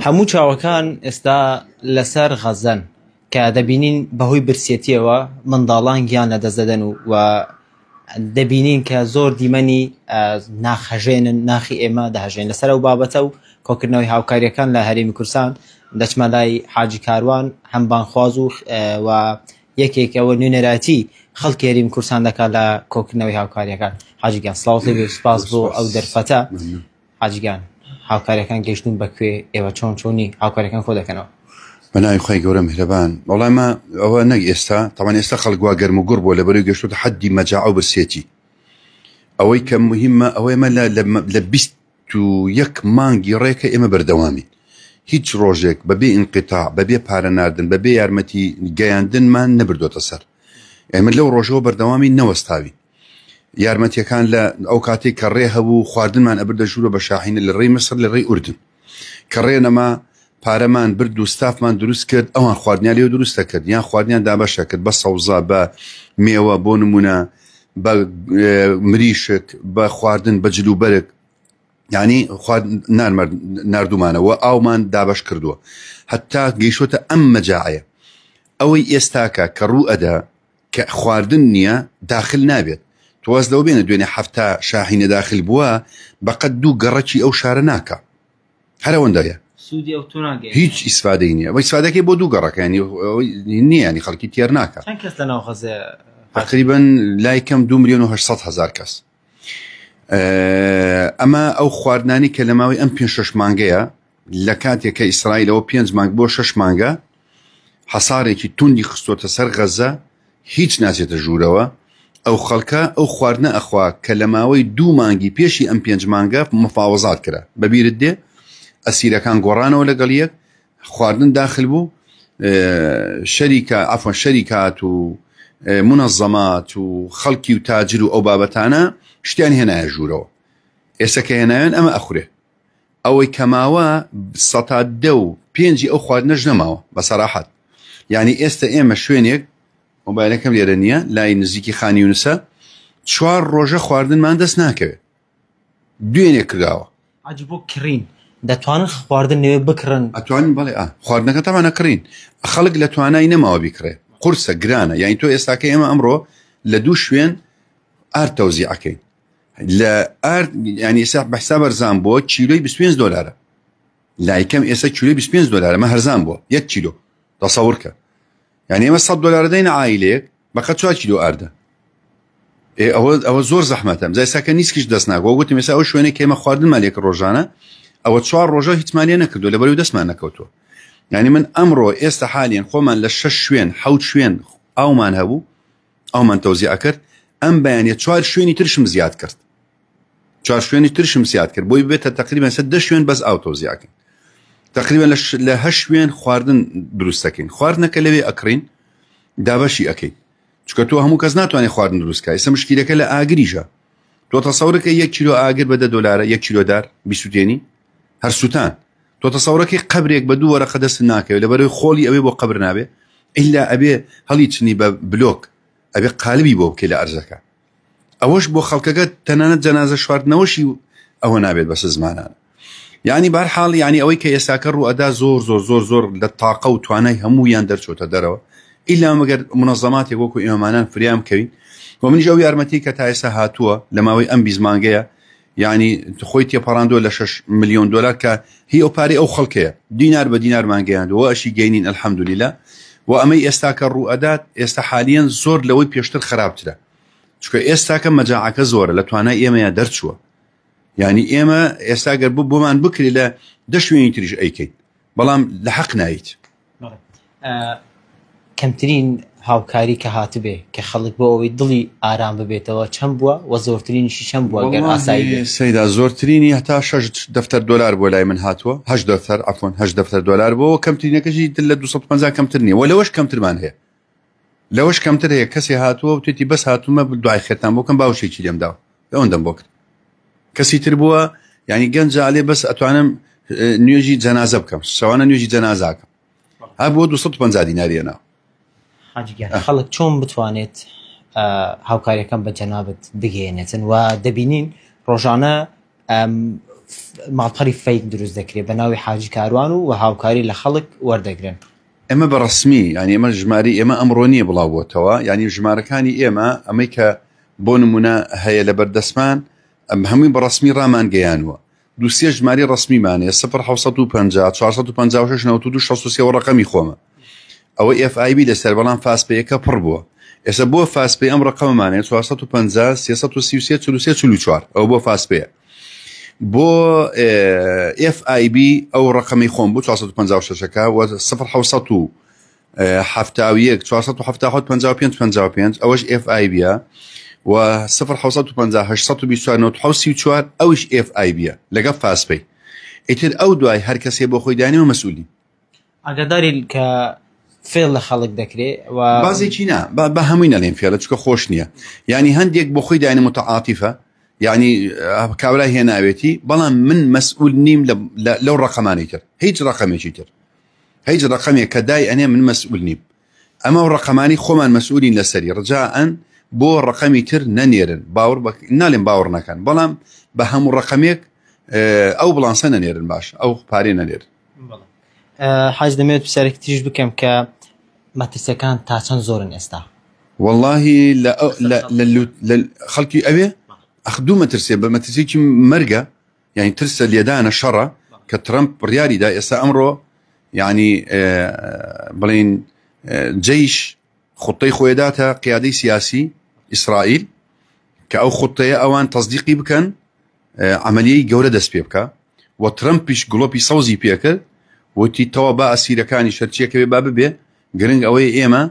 هەموو چاوەکان ئێستا لەسەر غەزەن کە دەبینین بەهۆی برسێتیەوە منداڵان گیان لەدەست دەدەن و و دەبینین کە زۆر دیمەنی ناخهەژێنن ناخی ئێمە دەهەژێن لەسەر ئەو بابەتە و کۆکردنەوەی هاوکاریەکان لە هەرێمی کوردستان دەچمە لای حاجی کاروان هەم بانخواز و و یەکێک ئەوە نوێنەرایەتی خەڵکی هەرێمی کوردستان دەکات لە کۆکردنەوەی هاوکاریەکان حاجی گیان سڵاوت لێ بێ سپاس بۆ ئەو دەرفەتە حاجی گیان هاوکاریەکان گەیشتون بە کوێ ئێوە چۆن چۆنی هاوکاریەکان کۆ دەکەنەوە؟ بە ناوی خوای گەورە میهرەبان وەڵای مە ئەوە نەک ئێستا تەوان ئێستا خەڵک وا گەرم و گوڕ بووە لەبەرەوەی گەشتۆتە حەدی مەجاعە و برسێتی ئەوەی کە مهمە ئەوەی مە لە 21 مانگی ڕێکە ئێمە بەردەوامین هیچ ڕۆژێک بەبێ ئینقیتاع بەبێ پارە ناردن بەبێ یارمەتی گەیاندنمان نەبردۆتە سەر ئێمە لەو ڕۆژەوە بەردەوامی نەوەستاوین یارمەتیەکان لە ئەو کاتێک کە ڕێ هەبوو خواردنمان ئەبردە ژوورە بە شاحینە لە ڕێی مسر لە ڕێی ئوردن کە ڕێ نەما پارەمان برد و ستافمان دروست کرد ئەوان خواردنیان لێ دروستە کرد یان خواردنیان دابەشە کرد بە سەوزە بە مێوە بۆ نمونە بە مریشک بە خواردن بە جلوبەرگ یعنی خوارد ناردومانەوە ئاومان دابش کردووە هەتا گەیشتە ئەم مەجاعەیە ئەوەی ئێستاکە کە ڕوو ئەدا کە خواردن نییە داخل نابێت تۆ واز لەوە بێنە دوێنێ 70 شاحینە داخل بووە بەقەت دوو گەڕەکی ئەو شارە ناکا هەر ئەوەندەیە سوودی ئەو تۆ ناگەیەنێ. هیچ ئیسفادەی نییە ئەوەی ئیسفادەکەی بۆ دوو گەڕەکە ینی نییە ینی خەڵکی تێر ناکا چەند کەس لە ناو غەزە تقریبا لای کەم 2 میلیۆن و 800 هەزار کەس ئەمە ئەو خواردنانی کە لە ماوەی ئەم پێ شش مانگەیە لە کاتێک کە ئیسرائیلەوە پێنج مانگ بۆ شش مانگە حەسارێکی توندی خستۆتە سەر غەزە هیچ ناچێتە ژوورەوە ئەو خەڵکە ئەو خواردنە ئەخوا کە لە ماوەی دوو مانگی پێشی ئەم پێنج مانگە مفاوەزات کرا بەبیرت دێ ئەسیرەکان گۆڕانەوە لەگەڵ یەک خواردن داخل بوو شەریکە عفوا شەریکات و منەزەمات و خەڵکی و تاجر و ئەو بابەتانە شتیان هێنایە ژوورەوە ئێستا کە هێنایان ئەمە ئەخورێ ئەوەی کە ماوە سەتا دە و پێنجی ئەو خواردنەش نەماوە بە سەراحەت یعنی ئێستا ئێمە شوێنێک مۆبایلەکەم لێرە نییە لای نزیکی خانی یونسە چوار ڕۆژە خواردنمان دەست ناکەوێت دوێنێ کراوە. حاجی بۆ کڕین دەتوانن خواردن لەوێ بکڕن؟ ئەتوانین بەڵێ ئا خواردنەکە تەبعەن ئەکڕین خەڵک لە توانای نەماوە بیکڕێ قورسە گرانە یانی تۆ ئێستاکە ئێمە ئەمڕۆ لە دوو شوێن ئارد تەوزیع ئەکەین لە ئارد یانی ئێستا بە حساب ئەرزان بووە کیلۆی 25 دۆلارە لای کەم ئێستا کیلۆی 25 دۆلارە مە هەرزان بووە یەک کیلۆ تەسەور کە یعنی ئێمە 100 دۆلار دەینە عایلەیەک بەقە چوار کیلۆ ئاردە ئێ ئەوە ئەوە زۆر زەحمەتە جا ئێستا کە نیسکیش دەست ناکەوە وتم ئێستا ئەو شوێنێک کە ئێمە خواردنمان لێکە ڕۆژانە ئەوە چوار ڕۆژە هیچمان لێ نەکردو لەبەرەوەی دەستمان نەکەوتووە یعنی من ئەمڕۆ ئێستا حالیان خۆمان لە شەش شوێن حەوت شوێن ئاومان هەبوو ئەومان تەوزیع کرد ئەم بەیانە چوار شوێنی ترشم زیاد کرد چوار شوێنی ترشم زیاد کرد بۆی بێتە تقریبا سەر دە شوێن بەس ئاو تەوزیعکەین تقریبا لە هە شوێن خواردن دروست دەکەین خواردنەکە لەوێ ئەکڕین دابەشی ئەەکەین چکە تۆ هەموو کەس ناتوانێت خواردن دروستکە ئێستا مشکیلەکە لە ئاگریشە تۆ تەسەورەکە یەک کیلۆ ئاگر بە دە دۆلارە یەک کیلۆ دار بیسووتێنی هەر سووتان تۆ تەسەورەکەی قەبرێک بە دوو وەرەقە دەست ناکەوێت لەبەرەوەی خۆڵی ئەوێ بۆ قەبر نابێ ئیلا ئەبێ هەڵی چنی بە بلۆک ئەبێ قالبی بۆ بکەی لە ئەرزەکە ئەوەش بۆ خەڵکەکە تەنانەت جەنازە شواردنەوەشی ئەوە نابێت بەسە زمانان یعنی بار حاڵ یعنی ئەوەی کە ئێستاکە ڕوو ئەدا زۆر زۆر زۆر زۆر لە تاقە و توانای هەموویان دەرچۆتە دەرەوە ئیلا مەگەر منەزەماتێک وەکو ئێمەمانان فریام کەوین و منیش ئەو یارمەتی کە تا ئێستا هاتووە لە ماوەی ئەم بیزمانگەیە یعنی خۆی تێپەڕاندووە لە 6 میلیۆن دلار کە هی ئەو پارەی ئەو خەڵکەیە دینار بە دینارمان گەیاندووە ئەشی گەینین الحەمدللە و ئەمەی ئێستاکە ڕوو ئەدات ئێستا حالیەن زۆر لەوەی پێشتر خراپترە چونکە ئێستاکە مەجاعەکە زۆرە لە توانای ئێمەیە دەرچووە یعنی ئێمە ئێستا گەر بۆ بۆمان بکرێت لە دە شوێنی تریش ئەیکەین بەڵام لە حەق نایت کەمترین هاوکاری کە هاتبێ کە خەڵک بۆ ئەوەی دڵی ئارام ببێتەوە چەند بووە و زۆرترینیشی چەند بووە گەر ئاسایی بێت؟ سەیدا زۆرترینی هەتا شەش دەفتەر دۆلار بۆ لای من هاتووە هەشت دەفتەر عەفوەن هەشت دەفتەر دۆلار بووە و کەمترینەکەشی لە 250 کەمتر نییە و لەوەش کەمترمان هەیە لەوەش کەمتر هەیە کەسێ هاتووە و توێتی بەس هاتوومە دوای خێرتان بۆ کەم باوشێکی لێم داوە ئەوەندەم بۆ کرد کەسی تر بووە یعنی گەنجە ئەلێ بەس ئەتوانم نوێژی جەنازە بکەم شەوانە نوێژی جەنازاکەم هەر بۆ 250 دیناری هێنا. حاجی گیان خەڵک چۆن بتوانێت هاوکاریەکان بە جەنابت بگەیەنێتن و دەبینین ڕۆژانە ماڵپەڕی fake دروست دەکرێت بە ناوی حاجی کاروان و وە هاوکاری لە خەڵک وەردەگرن. ئێمە بە ڕەسمی یانی ئێمە ژمارەی ئێمە ئەمڕۆ نییە بڵاو بۆتەوە یانی ژمارەکانی ئێمە ئەمەی کە بۆ نمونە هەیە لە بەردەستمان ئەم هەمووی بە ڕەسمی ڕامان گەیانوە دوو سێ ژماری ڕەسمیمان هەیە 0 750 456 92 63 ئەوە ڕەقەمی خۆمە ئەوە ئێف ئای بی لەسەر بەڵام فاس پەیەکە پڕ بووە ئێستا بۆ فاس پەی ئەم ڕقەمەمان هەیە 450 333 43 44 ئەوە بۆ فاس پەیە بۆ ئێف ئای بی ئەو ڕقەمی خۆم بوو 456ەکە و 0 71 477 55 55 ئەوەش ئێف ئای بیە و 0 750 824 97 ئەوش ئێف ئای بیە لەگەڵ فاس پەی ئیتر ئەو دوای هەر کەسێ بۆ خۆی دانێ و مەسئولی. ئاگاداری کە فێڵ لە خەڵک دەکرێ و بازێکی نا بە هەمووی نەڵێن فێڵە چکە خۆش نییە یعنی هەندێک بۆ خۆی داینە متعاتیفە یعنی کابرا هێناوێتی بەڵام من مەسئول نیم لەو ڕقەمانی تر هیچ ڕقەمێکی تر هیچ ڕقەمێک کە دای ئەنێ من مەسئول نیم ئەمە و ڕقەمانی خۆمان مەسئولین لەسەری ڕجاءەن بۆ ڕقەمی تر نەنێرن باوەڕ بە نالێم باوەڕ نەکەن بەڵام بە هەموو ڕقەمێک ئەو بڵانسە نەنێرن باش ئەو پارێ نەنێرن. حاج دەمەوێت پرسیارێکی تریش بکەم کە مەترسیەکان تا چەند زۆرن ئێستا؟ وەڵاهی لە لە خەڵکی ئەوێ ئەخ دوو مەترسیە بە مەترسیەکی مەرگە یعنی ترسە لێدانە شەڕە کە ترەمپ بڕیاری دا ئێستا ئەمڕۆ یعنی بڵین جەیش خوتەی خۆی داتە قیادەی سیاسی ئیسرائیل کە ئەو خوتەیە ئەوان تەزدیقی بکەن عملیەی گەورە دەست پێ بکە و ترەمپیش گڵۆپی سەوزی پێکرد وتی تەوا با ئەسیرەکانی شەرچیەکەوێ با ببێ گرنگ ئەوەی ئێمە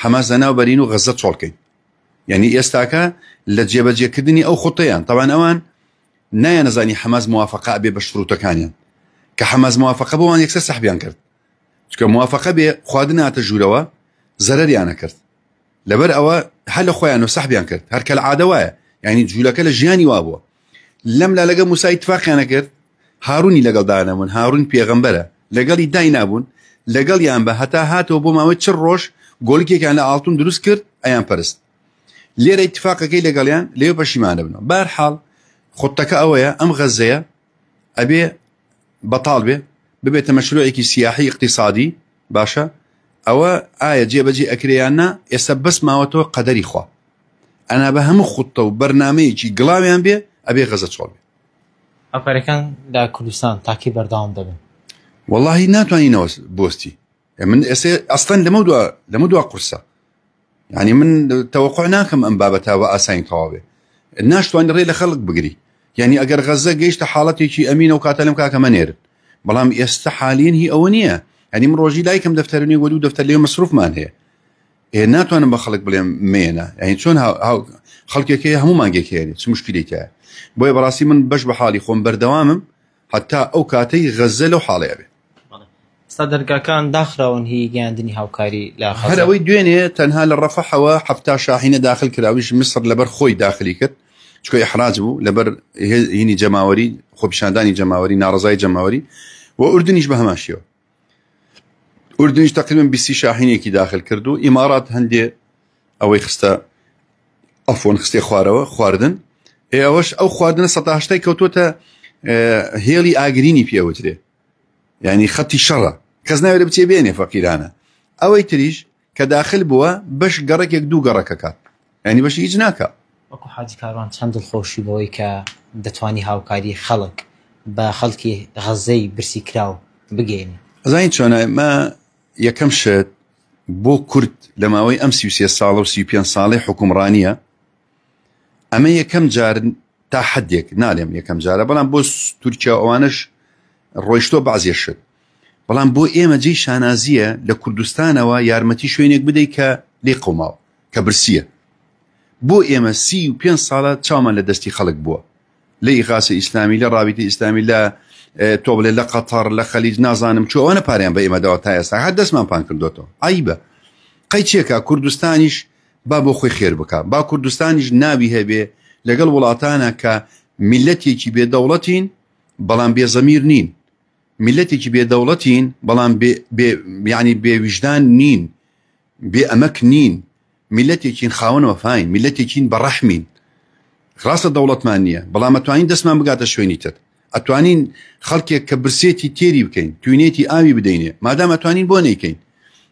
حەماس لەناو بەرین و غەزە چۆڵکەین یعنی ئێستاکە لە جێبەجێکردنی ئەو خوتەیان تەوان ئەوان نایانەزانی حەماس موافقە ئەبێ بە شروتەکانیان کە حەماس موافقە بۆوان یەکسەر سەحبیان کرد چکە موافقە بێ خواردن هاتە ژوورەوە زەرەریانە کرد لەبەر ئەوە هەر لە خۆیان و سەحبیان کرد هەر کە عادە وایە یعنی جوولەکە لە ژیانی وا بووە لەم لا لەگە موسا ئیتفاقیانە کرد هارونی لەگەڵ دانەبوون هارون پێغەمبەرە لەگەڵی داینابوون لەگەڵیان بە هەتا هاتەوە بۆ ماوەی چ ڕۆژ گۆلکێکیان لە ئاڵتون دروست کرد ئەیان پەرست لێرە ئیتفاقەکەی لەگەڵیان لێ پەشیمانە بنەوە بارحاڵ خوتەکە ئەوەیە ئەم غەزەیە ئەبێ بەتاڵ بێ ببێتە مەشروعێکی سیاحی اقتصادی باشە ئەوە ئایا جێبەجێ ئەکرێ یان نا ئێستا بەس ماوەتەوە قەدەری خوا ئەنا بە هەموو خوتە و بەرنمەیەکی گڵاویان بێ ئەبێ غەزە چۆڵ بێ. هاوکاریەکان لە کوردستان تاکی بەردەوام دەبن؟ وەڵاهی ناتوانینەوە بۆستی من ئێستا ئەستەن لەمە دوا لەمە دوا قورسە یعنی من تەوەقع ناکەم ئەم بابەتە وە ئاسانی تەواو بێ ناشتوانانی ڕێ لە خەڵک بگری یعنی ئەگەر غەزە گەیشتە حاڵەتێکی ئەمینە و کاتە لەم کاکە مەنێرن بەڵام ئێستا حالین هی ئەوە نییە یعنی من ڕۆژی لایکەم دەفتەرنی وە دوو دەفتەر لێ مەسروفمان هەیە ئێ ناتوانم بە خەڵک بڵێم مێنە یعنی چۆن خەڵکێک هەیە هەموو مانگێک هەیە چ مشکلێکە بۆیە بەڕاستی من بەش بە حاڵی خۆم بەردەوامم هەتا ئەو کاتەی غەزە لەو حاڵەیە بێ. ئێستا دەرگاکان داخراون هی گەیاندنی هاوکاری لە غەزە. هەر ئەوەی دوێنێ تەنها لە ڕەفەحەوە 70 شاحینە داخل کراویش میسر لەبەر خۆی داخلی کرد چکە ئیحراج بوو لەبەر هینی جەماوەری خۆپیشاندانی جەماوەری ناڕەزای جەماوەری و ئوردنیش بە هەمان شێوە ئوردنیش تقریبا 20 شاحینێکی داخل کرد و ئیمارات هەندێ ئەوەی خستە ئەفۆن خستێ خوارەوە خواردن ئێ ئەوەش ئەو خواردنە سەتاشتای کەوتوتە هێڵی ئاگرینی پێوترێ یعنی خەتی شەڕە کەس ناوێرە بچێ بێنێ فەقیرانە ئەوەی تریش کە داخل بووە بەش گەڕێکێک دوو گەڕەکەکات ینی بەشی هیچ ناکە وەکو حاجی کاروان چەند دڵخۆشی بەوەی کە دەتوانی هاوکاری خەڵک بە خەڵکی غەزەی برسی کراو بگەێنی. ئەزانی چۆنە مە یەکەم شت بۆ کورد لە ماوەی ئەم 33 ساڵە و 35 ساڵەی حکومڕانیە ئەمە یەکەم جار تا حدێک نالێم یەکەم جارە بەڵام بۆ تورکیا ئەوانش ڕۆیشتۆ بەعزێ شت بەڵام بۆ ئێمە جێی شانازیە لە کوردستانەوە یارمەتی شوێنێک بدەیت کە لێ قەوماوە کە برسیە بۆ ئێمە 35 ساڵە چاومان لە دەستی خەڵک بووە لە ئیغاسە ئیسلامی لە ڕابیتە ئیسلامی لە تۆ بڵێ لە قەتەڕ لە خەلیج نازانم چۆ ئەوانە پاریان بە ئێمە داوە تا ئێستا هەر دەستمان پان کردوێتەوە عیبە قەی چێکا کوردستانیش با بۆ خۆی خێر بکە با کوردستانیش ناوی هەبێ لەگەڵ وڵاتانە کە میلەتێکی بێ دەوڵەتین بەڵام بێ زەمیر نین میلەتێکی بێ دەوڵەتین بەڵام ینی بێ ویژدان نین بێ ئەمەک نین میللەتێکین خاوەن وەفاین، میللەتێکین بە ڕەحمین. ڕاستە دەوڵەتمان نییە، بەڵام ئەتوانین دەستمان بگاتە شوێنی تر. ئەتوانین خەڵکێک کە برسێتی تێری بکەین توینێتی ئاوی بدەینێ مادام ئەتوانین بۆ نەیکەین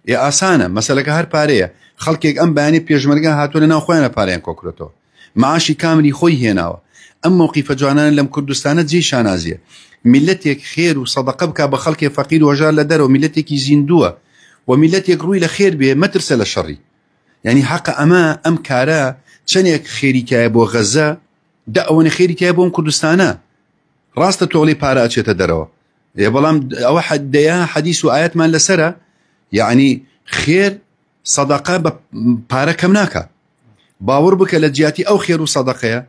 ئێ ئاسانە مەسەلەکە هەر پارەیە خەڵکێک ئەم بەیانی پێشمەرگە هاتووە لە ناو خۆیانە پارەیان کۆکرێتەوە معاشی کاملی خۆی هێناوە ئەم مەوقیفە جوانانە لەم کوردستانە جێی شانازیە میلەتێک خێر و سەدەقە بک بە خەڵکێ فەقیر و هەژار لە دەرەوە میلەتێکی زیندووە و میلەتێک ڕووی لە خێر بێ مەترسە لە شەڕی یعنی حەقە ئەمە ئەم کارە چەندێک خێری تایە بۆ غەزە دە ئەوەنە خێری تایە بۆم کوردستانە ڕاستە تۆڵی پارە ئەچێتە دەرەوە ئێ بەڵام ئەوە دەیان حەدیس و ئاەتمان لەسرە یعنی خێر سەدەقە بە پارە کەم ناکە باوەڕ بکە لە جیاتی ئەو خێر و سەدەقەیە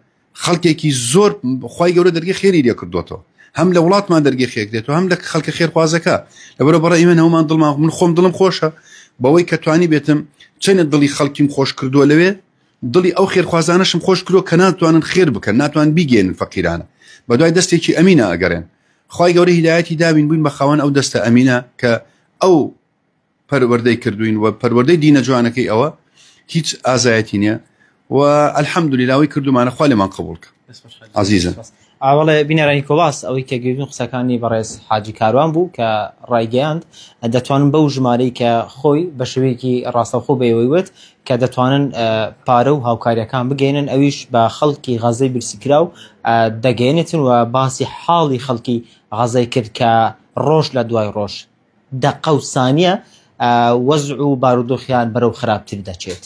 خەڵکێکی زۆر خی گەورە دەرگی خێری لێ کردوێتەوە هەم لە وڵاتمان دەرگی خێکرێتەوە هەم لە خەڵکە خێرخوازەکە لەبەرە بەڕێ ئیمە هەمان دڵمان من خۆم دڵم خۆشە بەوەی کە توانی بێتم چەنە دڵی خەڵکیم خۆش کردووە لەوێ دڵی ئەو خێرخوازانەشم خۆش کردووە کە ناتوانن خێر بکەن ناتوان بیگەێنن فەقیرانە بە دوای دەستێکی ئەمینە ئەگەڕێن خوای گەورە هیدایەتی داوین بووین بە خاوەن ئەو دەستە ئەمینە کە ئەو پەروەردەی کردوین و پەروەردەی دینە جوانەکەی ئەوە هیچ ئازایەتی نییە و الحمدلله ئەوەی کردومانە خوا لێمان قبوڵ کە عزیزم ئاوەڵێ بینەرانی کۆباس ئەوەی کە گوێبین قسەکانی بەڕێز حاجی کاروان بوو کە ڕایگەیاند دەتوانن بەو ژمارەی کە خۆی بە شێوەیەکی ڕاستەوخۆ بەوەی وت کە دەتوانن پارە و هاوکاریەکان بگەێنن ئەویش بە خەڵکی غەزەی برسیکراو دەگەێنێتن و باسی حاڵی خەڵکی غەزەی کرد کە ڕۆژ لە دوای ڕۆژ دەقە و سانیە وەزع و بارودۆخیان بەرەو خراپتر دەچێت.